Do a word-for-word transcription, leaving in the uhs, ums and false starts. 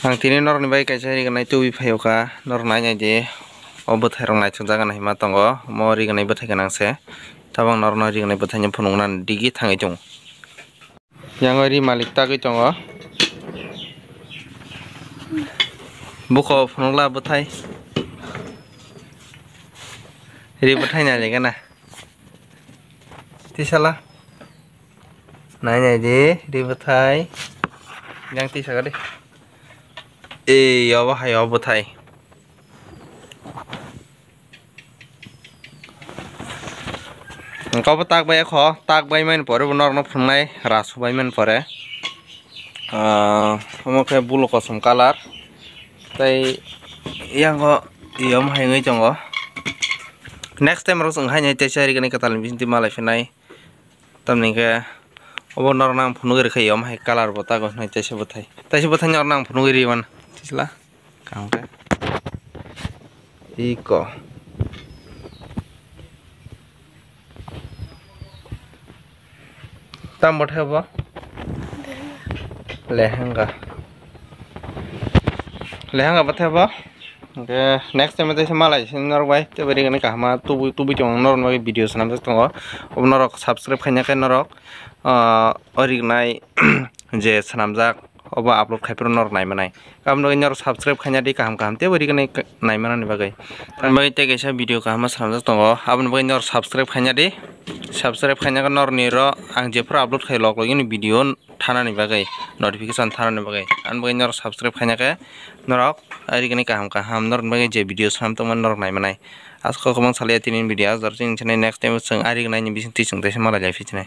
Ang tini norokni bai kaisa rignai tubui phaio kha, norok nai nai di. O bwthai rok naithok jaga nai hima tongo, omo rignai bwthai gwnang se. Tabang norokno rignai bwthai ni phunukna digi thangwi tongo. Yang o ri malik tagwi tongo. Buko phunukla bwthai. Ri bwthai nai legana. Tisala. Nai nai di, ri bwthai. Yang tisa gadi. Ei, obo hai, obo bwthai. Engkau bo tak bai kho, tak bai mani pore bo norokno phunuknai, rasu bai mani pore. Ah, omo khe bulu kosom colour. Tei yang o, iyom hai wngwi tongo. Next time rok chwng hai nai teisa rignai kwtal ni bisingtwi malai phinai. Tamni hwnkhe obo norokno ang phunugwi rwkha, iyom hai colour bo tago hinwi teisa bwthai. Teisa bwthai norokno ang phunugwi rwi mano. Tisla. Kaham khe. Iko. Tam bwthai bo? Lehenga. Lehenga bwthai bo? Hwnkhe next time tei se malai se norok bai tei bai rignai kaham ma tubui tubui tongo norok bai video swnamjak tongo. Obo norok subscribe khaina khe norok, ah, o rignai je swnamjak obo upload khai phuru norok nai manai. Aboni bagwi norok subscribe khaina di kaham kaham tei bai rignai nai manani bagwi. Aboni bagwi tei kaisa video kaham ma swnamjak tongo. Aboni bagwi norok subscribe khaina di. Subscribe khaina khe norok ni ro ang jephuru upload khai lok logini video thanani bagwi, notification thanani bagwi. Ani bagwi norok subscribe khaina khe norok arigini kaham kaham norokni bagwi je video swnam tongmani norok nai manai. Aswk kwbang salya tini video, aswk chini next time chwng arigini bising twi chwng teisa malai lai phi chinai.